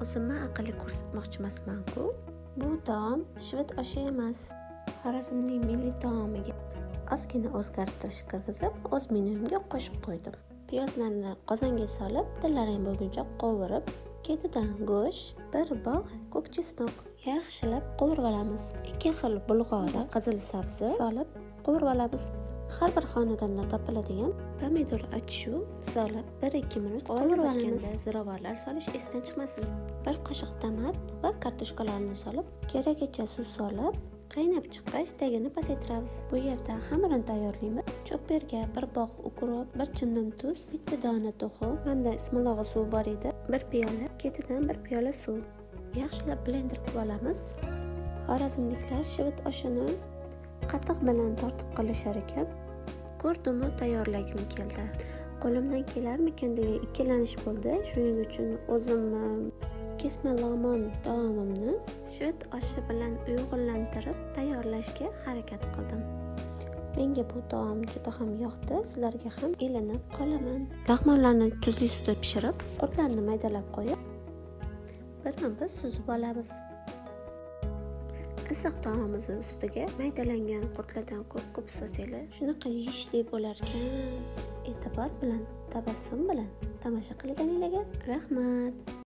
O'zimni aqlli ko'rsatmoqchi emasman-ku. Bu taom shved oshi emas. Xorazmning milliy taomiga ozgina o'zgartirish kirgizib, o'z menyumga qo'shib qo'ydim. Piyozlarni qozonga solib, tillarang bo'lguncha qovurib, ketidan go'sht, bir bog' ko'k chesnok yaxshilab qovurib olamiz. 2 xil bulg'ori, qizil sabzi solib qovurib olamiz. Har bir xonadonda topiladigan pomidor atishu solib 1-2 minut qovurib olamiz. Ziravorlar solish esdan chiqmasin. 1 qoshiq tomat va kartoshkalarni solib, keragicha suv solib, qaynab chiqqach tagini pasaytiramiz. Bu yerda xamirini tayyorlaymiz. Chopperga 1 bog' ukrop, 1 chimdim tuz, 1 dona to'xum, menda ismilog'i suvi bor edi, 1 piyola, ketidan 1 piyola suv. Yaxshilab blender qilib olamiz. Xorazmliklar shivit oshini qatiq bilan tortiq qilishar ekan. Ko'rdimu tayyorlagim keldi. Qo'limdan kelarmikin degan ikkilanish bo'ldi. Shuning uchun o'zimni kesma lag'mon taomimni shved oshi bilan uyg'unlantirib tayyorlashga harakat qildim. Menga bu taom juda ham yoqdi. Sizlarga ham ilinib qolaman. Lag'monlarni tuzli suvda pishirib, qurtlarni maydalab qo'yib, birma-bir suzib olamiz. Issiq taomimizni ustiga maydalangan qurtlardan ko'p-ko'p solsanglar, shunaqa yeyishli bo'lar ekan. E'tibor bilan, tabassum bilan tomosha qilganinglarga rahmat.